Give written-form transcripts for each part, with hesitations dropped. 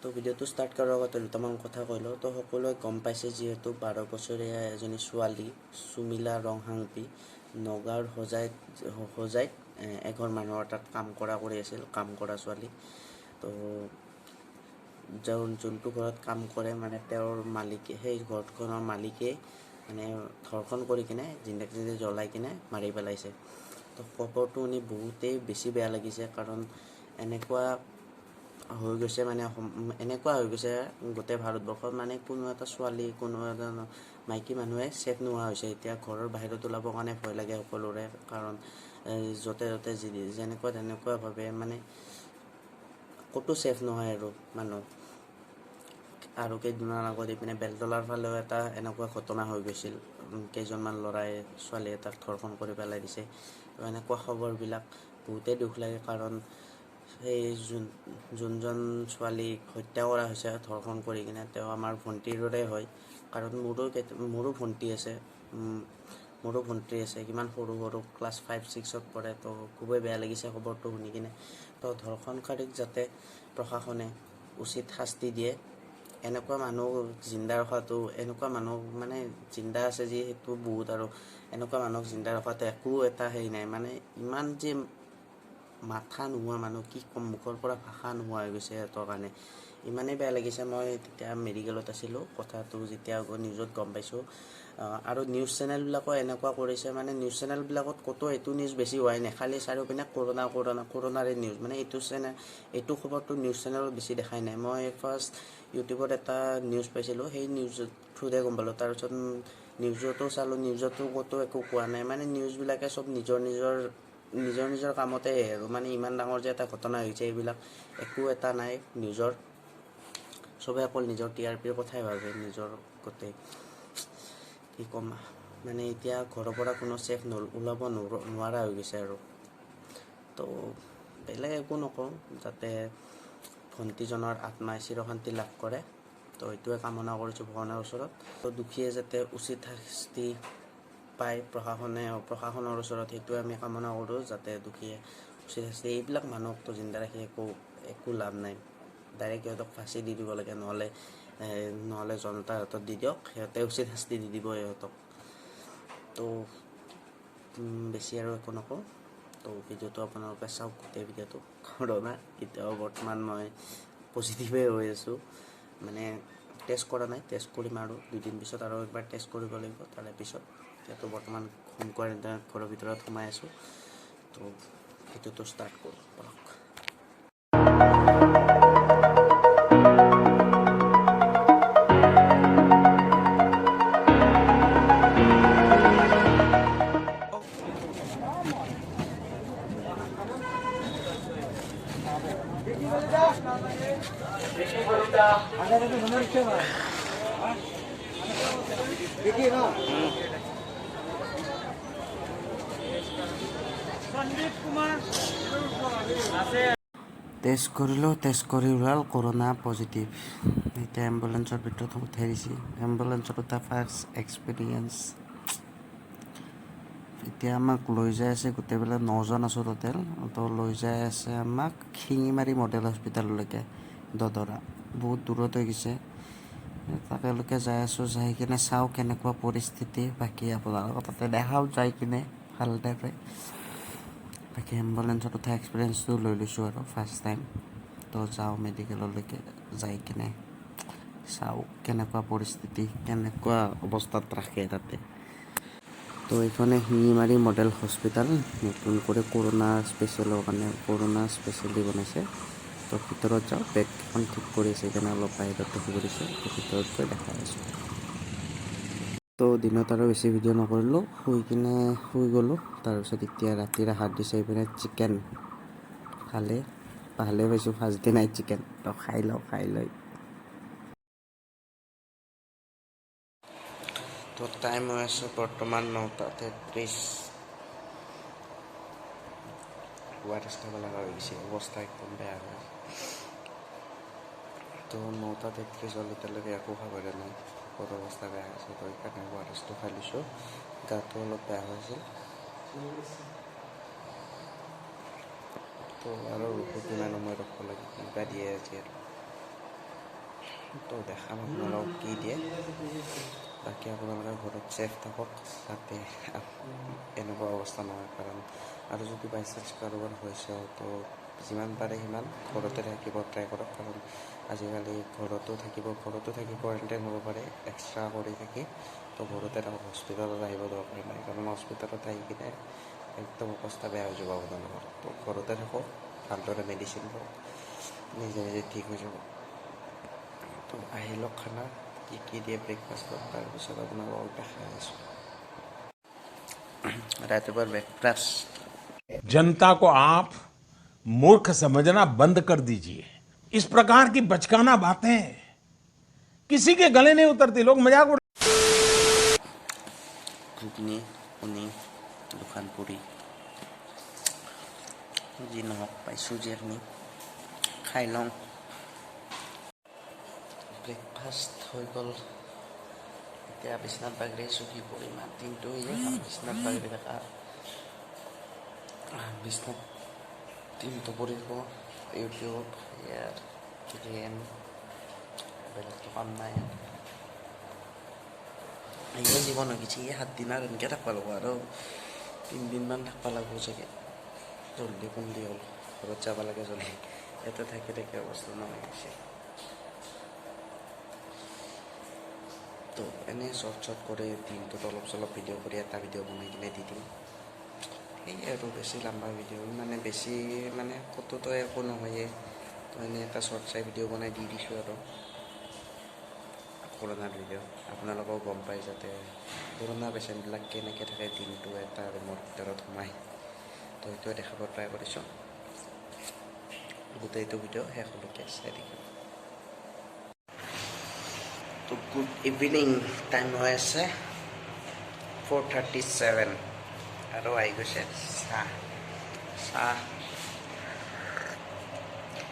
তো ভিডিঅ'টো ষ্টাৰ্ট কৰাৰ আগতে দুটামান কথা কৈ লওঁ। তো সকলোৱে গম পাইছে যিহেতু 12 বছৰীয়া এজনী ছোৱালী চুমিলা ৰংহাংপি নগাঁৱৰ হোজাইত এঘৰ মানুহৰ তাত কাম কৰা কৰি আছিল, কাম কৰা ছোৱালী। তো যোনটো ঘৰত কাম কৰে মানে তেওঁৰ মালিকে, সেই ঘৰখনৰ মালিকে মানে ধৰ্ষণ কৰি কিনে জিন্দাক জিন্দে জ্বলাই কিনে মাৰি পেলাইছে। তো খবৰটো শুনি বহুতেই বেছি বেয়া লাগিছে, কাৰণ এনেকুৱা হৈ গৈছে মানে এনেকুৱা হৈ গৈছে গোটেই ভাৰতবৰ্ষত মানে কোনো এটা ছোৱালী, কোনো এটা মাইকী মানুহে ছেফ নোহোৱা হৈছে। এতিয়া ঘৰৰ বাহিৰত ওলাবৰ কাৰণে ভয় লাগে সকলোৰে, কাৰণ য'তে ত'তে যেনেকুৱা তেনেকুৱাভাৱে মানে ক'তো ছেফ নহয় আৰু মানুহ। আৰু কেইদিনমান আগত এইপিনে বেলতলাৰ ফালেও এটা এনেকুৱা ঘটনা হৈ গৈছিল, কেইজনমান ল'ৰাই ছোৱালী এটাক ধৰ্ষণ কৰি পেলাই দিছে। তো এনেকুৱা খবৰবিলাক বহুতেই দুখ লাগে, কাৰণ সেই যোনজন ছোৱালীক হত্যা কৰা হৈছে ধৰ্ষণ কৰি কিনে, তেওঁ আমাৰ ভণ্টিৰ দৰে হয়। কাৰণ মোৰো ভণ্টি আছে, মোৰো ভণ্টি আছে, কিমান সৰু সৰু ক্লাছ 5 6ত পঢ়ে। তো খুবেই বেয়া লাগিছে খবৰটো শুনি কিনে। তো ধৰ্ষণকাৰীক যাতে প্ৰশাসনে উচিত শাস্তি দিয়ে। এনেকুৱা মানুহ জিন্দা ৰখাটো, এনেকুৱা মানুহ মানে জিন্দা আছে যি সেইটো বহুত, আৰু এনেকুৱা মানুহক জিন্দা ৰখাটো একো এটা হেৰি নাই। মানে ইমান যে মাথা নোহোৱা মানুহ, কি ক'ম, মুখৰ পৰা ভাষা নোহোৱা হৈ গৈছে সিহঁতৰ কাৰণে। ইমানেই বেয়া লাগিছে। মই তেতিয়া মেডিকেলত আছিলোঁ, কথাটো যেতিয়া নিউজত গম পাইছোঁ। আৰু নিউজ চেনেলবিলাকো এনেকুৱা কৰিছে, মানে নিউজ চেনেলবিলাকত ক'তো এইটো নিউজ বেছি হোৱাই নাই, খালি চাৰিওপিনে কৰোণা কৰোণা কৰোণাৰে নিউজ। মানে এইটো চেনেল, এইটো খবৰটো নিউজ চেনেলত বেছি দেখাই নাই। মই ফাৰ্ষ্ট ইউটিউবত এটা নিউজ পাইছিলোঁ, সেই নিউজত থ্ৰুতে গম পালোঁ। তাৰপিছত নিউজতো চালোঁ, নিউজতো ক'তো একো কোৱা নাই। মানে নিউজবিলাকে চব নিজৰ নিজৰ নিজৰ নিজৰ কামতে আৰু মানে ইমান ডাঙৰ যে এটা ঘটনা হৈছে, এইবিলাক একো এটা নাই নিউজৰ। চবে অকল নিজৰ TRPৰ কথাই ভাবে, নিজৰ গোটেই কি ক'ম মানে। এতিয়া ঘৰৰ পৰা কোনো ছেফ ওলাব নোৱাৰা হৈ গৈছে আৰু। তো বেলেগ একো নকওঁ, যাতে ভণ্টিজনৰ আত্মাই চিৰশান্তি লাভ কৰে, তো এইটোৱে কামনা কৰিছোঁ ভগৱানৰ ওচৰত। তো দুখীয়ে যাতে উচিত শাস্তি পায় প্ৰশাসনৰ ওচৰত, সেইটোৱে আমি কামনা কৰোঁ, যাতে দুখীয়ে উচিত শাস্তি। এইবিলাক মানুহকতো জিন্দা ৰাখি একো লাভ নাই, ডাইৰেক্ট সিহঁতক ফাঁচি দি দিব লাগে, নহ'লে জনতাৰ হাতত দি দিয়ক, সিহঁতে উচিত শাস্তি দি দিব সিহঁতক। তো বেছি আৰু একো নকওঁ। তো ভিডিঅ'টো আপোনালোকে চাওক গোটেই ভিডিঅ'টো। কৰোণা এতিয়াও বৰ্তমান মই পজিটিভেই হৈ আছোঁ, মানে টেষ্ট কৰা নাই, টেষ্ট কৰিম আৰু দুদিন পিছত আৰু একবাৰ টেষ্ট কৰিব লাগিব। তাৰে পিছত এতিয়াতো বৰ্তমান হোম কোৱাৰেণ্টাইনত ঘৰৰ ভিতৰত সোমাই আছোঁ। তো ভিডিঅ'টো ষ্টাৰ্ট কৰোঁ বলক। টেষ্ট কৰিলোঁ, টেষ্ট কৰি ওলাল কৰোণা পজিটিভ। এতিয়া এম্বুলেঞ্চৰ ভিতৰত উঠাই দিছে। এম্বুলেঞ্চত উঠা ফাৰ্ষ্ট এক্সপিৰিয়েঞ্চ। এতিয়া আমাক লৈ যাই আছে, গোটেইবিলাক 9জন আছোঁ টোটেল। তো লৈ যাই আছে আমাক শিঙিমাৰী মডেল হস্পিটেললৈকে, দদৰা, বহুত দূৰত হৈ গৈছে। তাকেলৈকে যাই আছোঁ, যাই কিনে চাওঁ কেনেকুৱা পৰিস্থিতি। বাকী আপোনালোকক তাতে দেখাওঁ যাই কিনে ভালদৰে। বাকী এম্বুলেঞ্চত উঠা এক্সপিৰিয়েঞ্চটো লৈ লৈছোঁ আৰু ফাৰ্ষ্ট টাইম। তো যাওঁ মেডিকেললৈকে, যাই কিনে চাওঁ কেনেকুৱা পৰিস্থিতি, কেনেকুৱা অৱস্থাত ৰাখে তাতে। তো এইখনে শিঙিমাৰী মডেল হস্পিটেল, নতুন কৰি কৰোণা স্পেচিয়েলৰ কাৰণে কৰোণা স্পেচিয়েলি বনাইছে। তো ভিতৰত যাওঁ, বেডকেইখন ঠিক কৰি আছে, সেইকাৰণে অলপ বাহিৰত ৰখিব দিছে। তো ভিতৰত গৈ দেখাই আছোঁ। তো দিনত আৰু বেছি ভিডিঅ' নকৰিলোঁ, শুই কিনে শুই গ'লোঁ। তাৰপিছত এতিয়া ৰাতিৰ আহাৰ দিছে এইপিনে চিকেন, ভালে ভালে পাইছোঁ, ফাৰ্ষ্ট দিনাই চিকেন। তো খাই লওঁ, খাই লৈ তো টাইম হৈ আছে বৰ্তমান 9:33। ORS খাব লগা হৈ গৈছে, অৱস্থা একদম বেয়া হৈ আছে। তো 9:33 হ'ল, এতিয়ালৈকে একো খাবলৈ নাই, বহুত অৱস্থা বেয়া হৈছে। তো সেইকাৰণে ORSটো খাই লৈছোঁ, গাটো অলপ বেয়া হৈছিল। তো আৰু ৰখো কিমান সময় ৰখিব লাগে, কিবা দিয়ে আজি আৰু। তো দেখাম আপোনালোকক কি দিয়ে। বাকী আপোনালোকে ঘৰত ছেফ থাকক যাতে এনেকুৱা অৱস্থা নহয়, কাৰণ আৰু যদি বাই চান্স কাৰোবাৰ হৈছে তো যিমান পাৰে সিমান ঘৰতে থাকিব ট্ৰাই কৰক, কাৰণ আজিকালি ঘৰতো থাকি কোৱাৰেণ্টাইন হ'ব পাৰে এক্সট্ৰা কৰি থাকি। তো ঘৰতে থাকক, হস্পিটেলত আহিব দৰকাৰ নাই, কাৰণ হস্পিটেলত আহি কিনে একদম অৱস্থা বেয়া হৈ যাব আপোনালোকৰ। তো ঘৰতে থাকক, ভালদৰে মেডিচিন লওক, নিজে নিজে ঠিক হৈ যাব। তো আহি লওক খানা কি কি দিয়ে ব্ৰেকফাষ্টত, তাৰপিছত আপোনালোকক দেখাই আছোঁ। ৰাতিপুৱাৰ ব্ৰেকফাষ্ট। जनता को आप मूर्ख समझना बंद कर दीजिए। इस प्रकार की बचकाना बातें किसी के गले नहीं उतरती, लोग मजाक उड़ा। ঘুগনি, কণী, দুখন পুৰি, যি নহওক পাইছোঁ যিখিনি খাই লওঁ। ব্ৰেকফাষ্ট হৈ গ'ল, এতিয়া বিচনাত বাগৰি আছোঁ। কি কৰিম আৰু, দিনটো সেয়ে কাম, বিচনাত বাগৰি থকা, বিচনাত দিনটো পৰি থাকোঁ, ইউটিউব, ইয়াৰ গেম, বেলেগতো কাম নাই। সেয়ে জীৱন হৈ গৈছে। এই 7 দিন আৰু এনেকৈ থাকিব লাগিব, আৰু 3 দিনমান থাকিব লাগিব চাগে। জল্দি কমলি হ'ল, ঘৰত যাব লাগে জল্দি। ইয়াতে থাকি থাকি অৱস্থা নোহোৱা গৈছে। তো এনেই শ্বৰ্ট শ্বৰ্ট কৰি দিনটোত অলপ চলপ ভিডিঅ' কৰি এটা ভিডিঅ' বনাই কিনে দি দিম, সেই আৰু। বেছি লাম্বা ভিডিঅ' মানে বেছি মানে ক'তোতো একো নহয়ে, তো এনেই এটা শ্বৰ্ট চাই ভিডিঅ' বনাই দি দিছোঁ আৰু কৰোণাৰ ভিডিঅ'। আপোনালোকেও গম পায় যাতে কৰোণা পেচেণ্টবিলাক কেনেকৈ থাকে দিনটো এটা ৰুমৰ ভিতৰত সোমাই। তো সেইটোৱে দেখাব ট্ৰাই কৰিছোঁ। গোটেইটো ভিডিঅ' শেষলৈকে চাই থাকিব। তো গুড ইভিনিং, টাইম হৈ আছে 4:37 আৰু আহি গৈছে চাহ। চাহ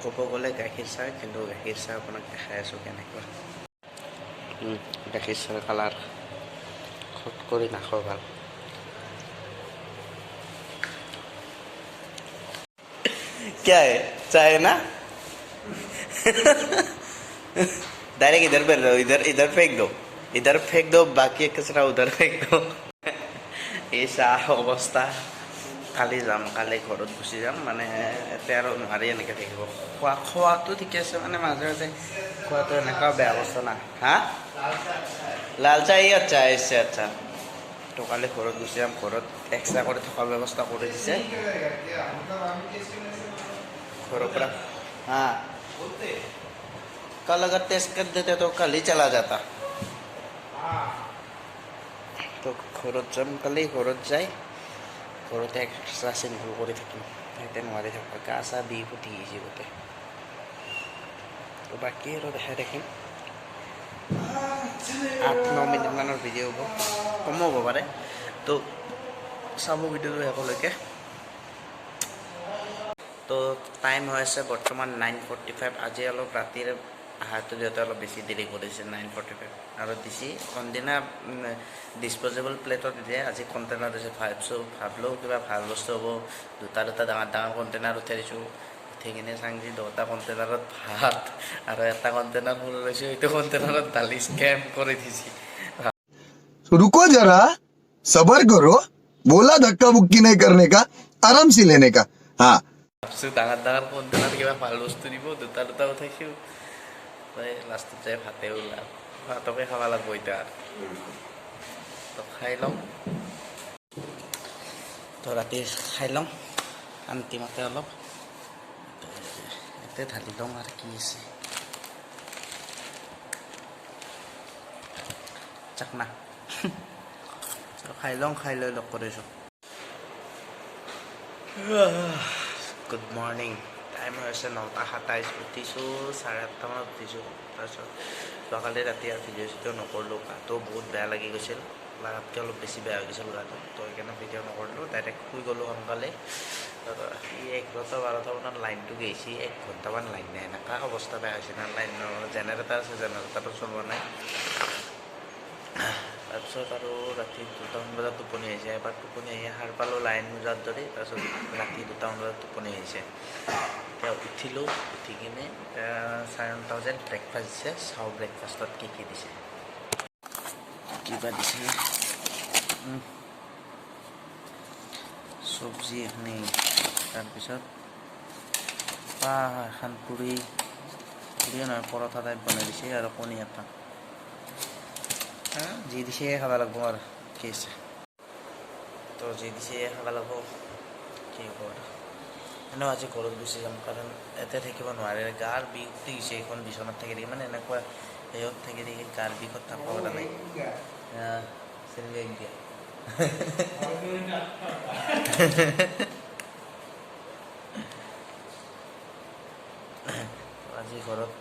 ক'ব গ'লে গাখীৰ চাহ, কিন্তু গাখীৰ চাহ আপোনাক দেখাই আছোঁ কেনেকুৱা। গাখীৰ চাহৰ কালাৰ খট কৰি নাখাওঁ ভাল। क्या है? चाय है ना? डायरेक्ट इधर पे दो, इधर इधर फेंक दो, इधर फेंक दो, बाकी कचरा उधर फेंक दो। এই চাহ অৱস্থা। কালি যাম, কালি ঘৰত গুচি যাম। মানে এতিয়া আৰু নোৱাৰি এনেকৈ থাকিব। খোৱাটো ঠিকে আছে, মানে মাজে মাজে খোৱাটো এনেকুৱা বেয়া অৱস্থা না। হা, লাল চাহ ই আচ্ছা, इससे আচ্ছা। তো কালি ঘৰত গুচি যাম, ঘৰত এক্সট্ৰা কৰি থকাৰ ব্যৱস্থা কৰি দিছে ঘৰৰ পৰা। হা, कल अगर टेस्ट कर देते तो कल ही चला जाता। তো ঘৰত যাম কালি, ঘৰত যাই ঘৰতে এক্সট্ৰা চিম্পুল কৰি থাকিম। এতিয়া নোৱাৰি থাকিব, গা চা বিষ উঠি গৈছে গোটেই। তো বাকী আৰু দেখাই থাকিম। 8-9 মিনিটমানৰ ভিডিঅ' হ'ব, কমো হ'ব পাৰে। তো চাব ভিডিঅ'টো শেষলৈকে। তো টাইম হৈ আছে বৰ্তমান 9:45। আজি অলপ ৰাতিৰ আহাৰটো দিওঁতে অলপ বেছি দেৰি কৰিছে, 9:45 আৰু দিছি। কোনদিনা ডিছপ'জেবল প্লেটত দিয়ে, আজি কণ্টেইনাৰ দিছে। ভাবিছোঁ, ভাবিলেও কিবা ভাল বস্তু হ'ব, দুটা দুটা ডাঙৰ ডাঙৰ কণ্টেইনাৰ উঠাই দিছোঁ। উঠি কিনে চাংজি 10টা কণ্টেইনাৰত ভাত আৰু এটা কণ্টেইনাৰ সৰু লৈছোঁ, সেইটো কণ্টেইনাৰত দালি। স্কেম কৰি দিছে। रुको जरा, सबर करो। बोला धक्का बुक्की नहीं करने का, आराम से लेने का। हाँ। ভাবছোঁ ডাঙৰ ডাঙৰ কণ্টেইনাৰ কিবা ভাল বস্তু দিব, দুটা দুটা উঠাইছোঁ, লাষ্টত যাই ভাতে ওলাল। ভাতকে খাব লাগিব এতিয়া আৰু। তো খাই লওঁ, তো ৰাতি খাই লওঁ শান্তি মতে অলপ। ইয়াতে ঢালি লওঁ আৰু কি আছে, চাকনা। তো খাই লওঁ, খাই লৈ লগ কৰিছোঁ। গুড মৰ্ণিং, টাইম হৈ আছে 9টা 27। উঠিছোঁ 8:30মানত উঠিছোঁ। তাৰপিছত যোৱাকালি ৰাতি আৰু ভিডিঅ' চিডিঅ' নকৰিলোঁ, গাটো বহুত বেয়া লাগি গৈছিল, লাগাতকৈ অলপ বেছি বেয়া হৈ গৈছিল গাটো। তো সেইকাৰণে ভিডিঅ' নকৰিলোঁ, ডাইৰেক্ট শুই গ'লোঁ সোনকালে। ৰাতি 11টা 12টামানত লাইনটো গৈছে, 1 ঘণ্টামান লাইন নাই। এনেকুৱা অৱস্থা বেয়া হৈছে না, লাইন জেনেৰেটাৰ আছে, জেনেৰেটাৰটো চলোৱা নাই। তাৰপিছত আৰু ৰাতি 2টামান বজাত টোপনি আহিছে। এবাৰ টোপনি আহি সাৰ পালোঁ লাইন যোৱাৰ দৰে। তাৰপিছত ৰাতি 2টামান বজাত টোপনি আহিছে। এতিয়া উঠিলোঁ, উঠি কিনে 9:30 বজাত ব্ৰেকফাষ্ট দিছে। চাওঁ ব্ৰেকফাষ্টত কি কি দিছে, কিবা দিছে। চব্জি এখিনি, তাৰপিছত এখন পুৰি, পুৰিও নহয় পৰঠা টাইপ বনাই দিছে, আৰু কণী এটা। যি দিছে খাব লাগিব আৰু কি আছে। তো যি দিছে খাব লাগিব, কি হ'ব আৰু। এনেও আজি ঘৰত গুচি যাম, কাৰণ ইয়াতে থাকিব নোৱাৰে। গাৰ বিষ উঠি গৈছে এইখন বিচনাত থাকি থাকি, মানে এনেকুৱা হেৰিত থাকি থাকি গাৰ বিষত থাকিব পৰা নাই। আজি ঘৰত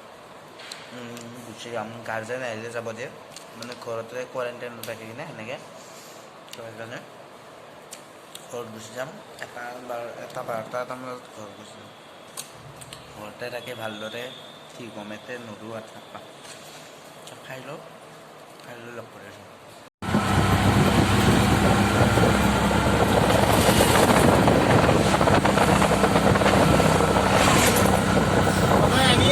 গুচি যাম, গাৰ্জেন আহিলে যাব দিয়ে, মানে ঘৰতে কোৱাৰেণ্টাইনত ৰাখি কিনে সেনেকৈ। তো সেইকাৰণে ঘৰত গুচি যাম, 1 12টা এটা বজাত ঘৰত গুচি যাম। ঘৰতে থাকি ভালদৰে ঠিক হ'ম, ইয়াতে নৰোঁ আৰু থাকবা। খাই লওঁ, খাই লৈ লগ কৰি আছোঁ। সদায় আনি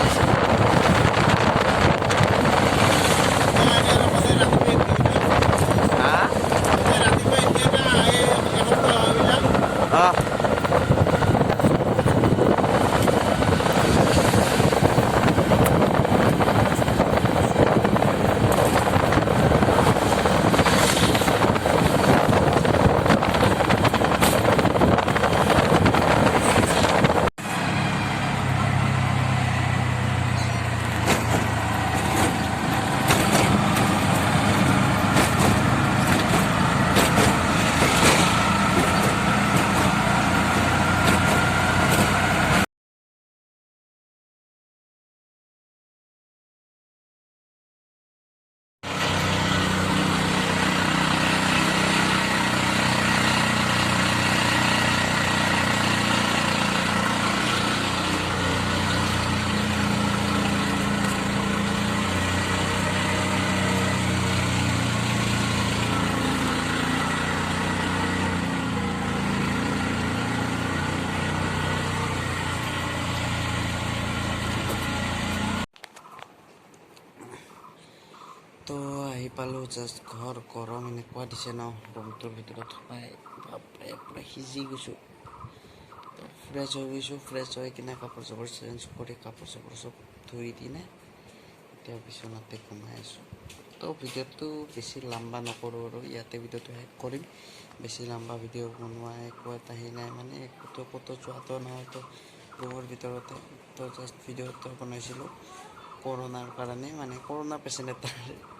আছে। তো আহি পালোঁ জাষ্ট ঘৰ। গৰম এনেকুৱা দিছে ন, ৰুমটোৰ ভিতৰত সোমাই বাপৰে পূৰা সিজি গৈছোঁ। তো ফ্ৰেছ হৈ গৈছোঁ, ফ্ৰেছ হৈ কিনে কাপোৰ চাপোৰ চেঞ্জ কৰি কাপোৰ চাপোৰ চব ধুই কিনে এতিয়া বিচনাতে ঘুমাই আছোঁ। তো ভিডিঅ'টো বেছি লাম্বা নকৰোঁ আৰু ইয়াতে ভিডিঅ'টো শেষ কৰিম। বেছি লাম্বা ভিডিঅ' বনোৱা একো এটা সেই নাই, মানে একোতো ক'তো যোৱাটো নহয়, তো ৰুমৰ ভিতৰতে। তো জাষ্ট ভিডিঅ'টো বনাইছিলোঁ কৰোণাৰ কাৰণে, মানে কৰোণা পেচেণ্ট এটাৰ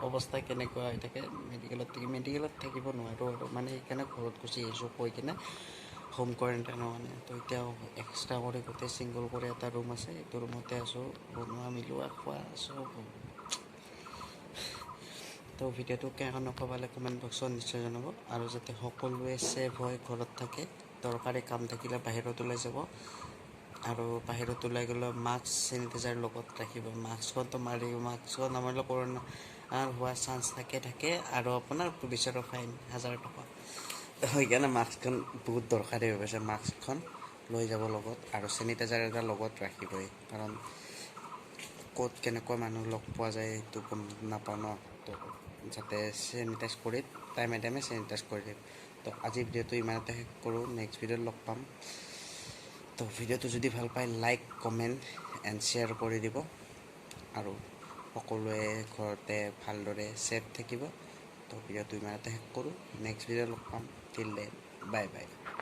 অৱস্থা কেনেকুৱা হৈ থাকে মেডিকেলত থাকি, মেডিকেলত থাকিব নোৱাৰোঁ আৰু, মানে সেইকাৰণে ঘৰত গুচি আহিছোঁ কৈ কিনে হোম কোৱাৰেণ্টাইনৰ কাৰণে। তো এতিয়া এক্সট্ৰা কৰি গোটেই ছিংগল কৰি এটা ৰুম আছে, এইটো ৰুমতে আছোঁ, বনোৱা মিলোৱা খোৱা চব। তো ভিডিঅ'টো কেনেকুৱা পালে কমেণ্ট বক্সত নিশ্চয় জনাব, আৰু যাতে সকলোৱে ছেফ হৈ ঘৰত থাকে, দৰকাৰী কাম থাকিলে বাহিৰত ওলাই যাব, আৰু বাহিৰত ওলাই গ'লে মাস্ক চেনিটাইজাৰ লগত ৰাখিব। মাস্কখনতো মাৰি, মাস্কখন নামাৰিলে কৰোণা হোৱাৰ চান্স থাকে, আৰু আপোনাৰ পুলিচৰো ফাইন 1000 টকা। সেইকাৰণে মাস্কখন বহুত দৰকাৰী হৈ গৈছে, মাস্কখন লৈ যাব লগত, আৰু চেনিটাইজাৰ এটা লগত ৰাখিবই, কাৰণ ক'ত কেনেকুৱা মানুহ লগ পোৱা যায় সেইটো গম নাপাওঁ ন। তো যাতে চেনিটাইজ কৰি টাইমে টাইমে চেনিটাইজ কৰি দিম। তো আজিৰ ভিডিঅ'টো ইমানতে শেষ কৰোঁ, নেক্সট ভিডিঅ'ত লগ পাম। তো ভিডিঅ'টো যদি ভাল পায় লাইক কমেণ্ট এণ্ড শ্বেয়াৰ কৰি দিব, আৰু সকলোৱে ঘৰতে ভালদৰে ছেফ থাকিব। তো ভিডিঅ'টো ইমানতে শেষ কৰোঁ, নেক্সট ভিডিঅ'ত লগ পাম। Till then, bye bye.